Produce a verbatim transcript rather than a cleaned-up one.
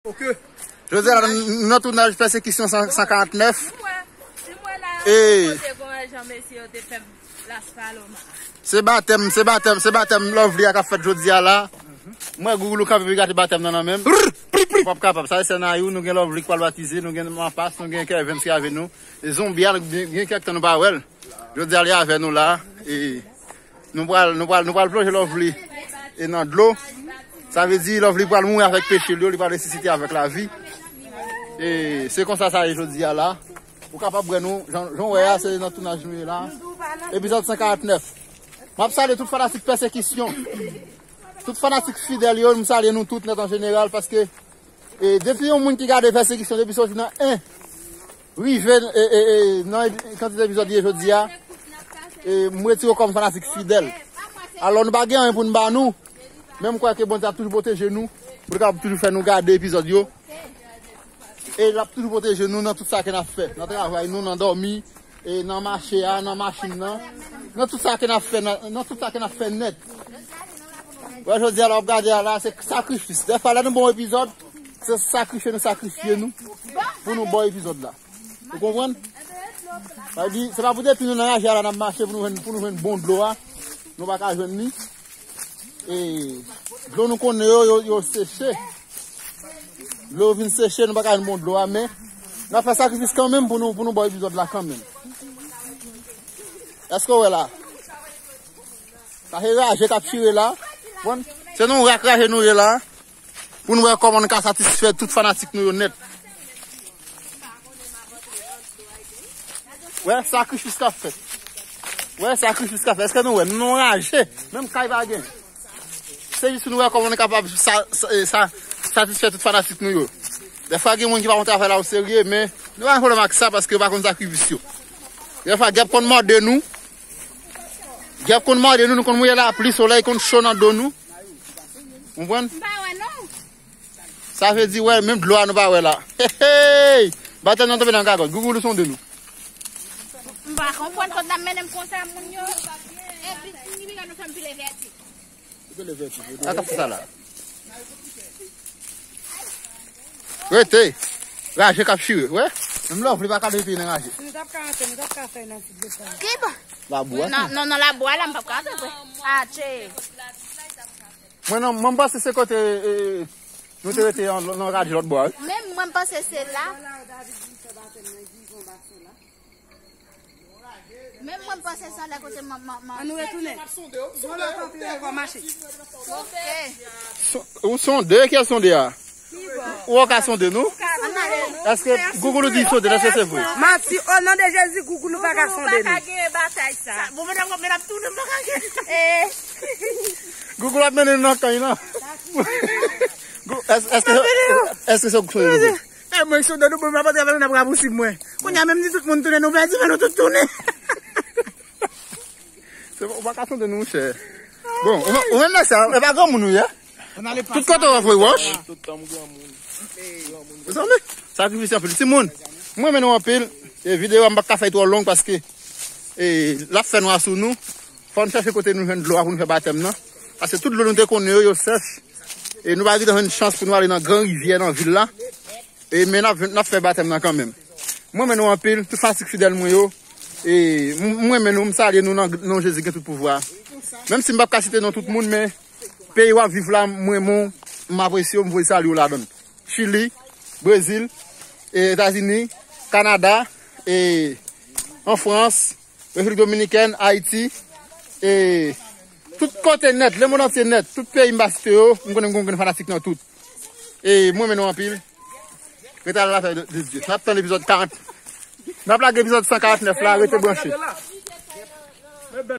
Jodi a, nou nan tounaj Pèsekisyon san, san karant nèf. E se batèm, se batèm, se batèm Lovely a k ap fèt jodi a la. Mwen, Gougoulou kanpe pou gate batèm nan nan men m. W ap kapab. Sa se sè Nayou, nou gen Lovely k pral batize, nou gen Mapas, nou gen Kervens ki avè nou. E zonbi a, nou gen, gen kèk tan nou pa wè l. Jodi a, li avè nou la. E nou pral, nou pral, nou pral plonje Lovely e nan dlo. Sa vle di Lovely pral mouri avèk peche l yo, li pral resisite avèk lavi. E se konsa sa ye jodi a la. Ou kapab wè nou, jan, jan w wè a, se nan tounaj nou ye la. Epizòd san karant nèf. M ap salye tout fanatik Pèsekisyon. Tout fanatik fidèl yo, m salye nou tout nèt an jeneral, paske, e, depi yon moun ki gade Pèsekisyon depi soti nan en, rive, e, e, e, nan epi, kantite epizòd li ye jodi a, e, m retire w kòm fanatik fidèl. Alò, nou pa gen anyen pou n ba nou, men m kwè ke Bondye ap toujou pwoteje nou, pou l kapab toujou fè nou gade epizòd yo. E l ap toujou pwoteje nou nan tout sa ke n ap fè, nan travay nou, nan dòmi, e nan mache a, nan machin nan, nan tout sa ke n ap fè, nan, nan tout sa ke n ap fè nèt. Wè, jodi a la, w ap gade a la, se sakrifis. Dèfwa, lè nou ba w epizòd, se sakrifye nou sakrifye nou pou nou ba w epizòd la. Ou konprann? Sa vle di, se pa pou depi nou nan raje a la, n ap mache pou nou jwenn, pou nou jwenn bon dlo a, nou pa ka jwenn li. E dlo nou konnen yo, yo, yo seche. Dlo yo vin seche, nou pa ka jwenn bon dlo a, men n ap fè sakrifis kanmenm pou nou, pou nou ba w epizòd la kanmenm. Èske w wè la? Sa se raje k ap chire la. Bon, se nan yon rak raje nou ye la. Pou nou wè kòman nou ka satisfè tout fanatik nou yo nèt. Wè sakrifis k ap fèt. Wè sakrifis k ap fèt. Èske nou wè? Nou nan raje. Menm kay pa gen. Se jis pou nou wè kòman nou kapab sa, sa, sa, satisfè tout fanatik nou yo. Dèfwa gen moun ki pa konn travay la oserye, men nou pa gen pwoblèm ak sa paske yo pa konn sakrifis yo. Dèfwa gèp konn mòde nou. Gèp konn mòde nou, nou konn mouye lapli, solèy konn cho nan do nou. Konprann? M pa wè non. Sa vle di, wè, menm dlo a nou pa wè la. Hey, hey! Batèm nan tonbe nan gagòt. Gougoulou sonde nou. M pa konprann kot n ap mennen m konsa, moun yo. Epi, si nou fè m pile vèti. Sa k ap fè sa la? Rete. Raje k ap chire, wè. Menm Lovely pa ka depi nan raje. Nou t ap ka antre, nou t ap ka fè nan ti dlo sa. Ki ba? Labou a. Non, non, non, labou a la, m p ap ka antre vre. Atche. Mwen, non, mwen, m panse se kote, e, nou te rete nan, nan raje lòt bò a, wi. Menm mwen, m panse se la. Menm mwen, m panse se anlè kote man, man, man. Ann nou retounen. Yon lòt antre ankò mache. Ok. Ou sonde, ki ap sonde a? Ou ka sonde nou? Èske Gougoulou di sonde, èske se vre? Manti, o non de Jezi, Gougoulou pa ka sonde nou. Gougoulou pa ka gen batay sa. Bon, men ap tounen, m pa ka gen. Gougoulou ap mennen nou nan kay nan. Gou-, èske, èske, èske se ou k sonde nou? E mwen k sonde nou, bon, m ap antre avè nou, n ap rapousib mwen. Kounye a menm di tout moun tounen, nou pèdi, men nou tout tounen. Se pa, ou pa ka sonde nou, monchè. Bon, ou, ou menm mesye, e pa granmoun ou ye? Tout kote w ap voye wòch. Mezanmi, sakrifis anpil. Timoun, mwen renmen nou anpil. E videyo a m p ap ka fè l twò long paske, e, l ap fè nwa sou nou. Fò n chèche kote nou jwenn dlo a pou nou fè batèm nan. Paske tout dlo nou te konnen yo, yo sèch. E nou pa gentan jwenn chans pou nou ale nan gran rivyè nan vil la. E men n ap, n ap fè batèm nan kanmenm. Mwen renmen nou anpil, tout fanatik fidèl mwen yo. E m, mwen renmen nou, m salye nou nan non Jezi gen tout pouvwa. Menm si m p ap ka site non tout moun, men peyi w ap viv la, m renmen w, m apresye w, m voye salye w ladan l. Chili, Brezil, e Etazini, Kanada, e an Frans, Repiblik Dominikèn, Ayiti, e tout kote nèt, lemonn antye nèt, tout peyi m pa site yo, m konnen m gen fanatik nan tout. E mwen renmen nou anpil. Rete a la fè de, de Dye. N ap tann epizòd karant. N ap lage epizòd san karant nèf la, rete branche.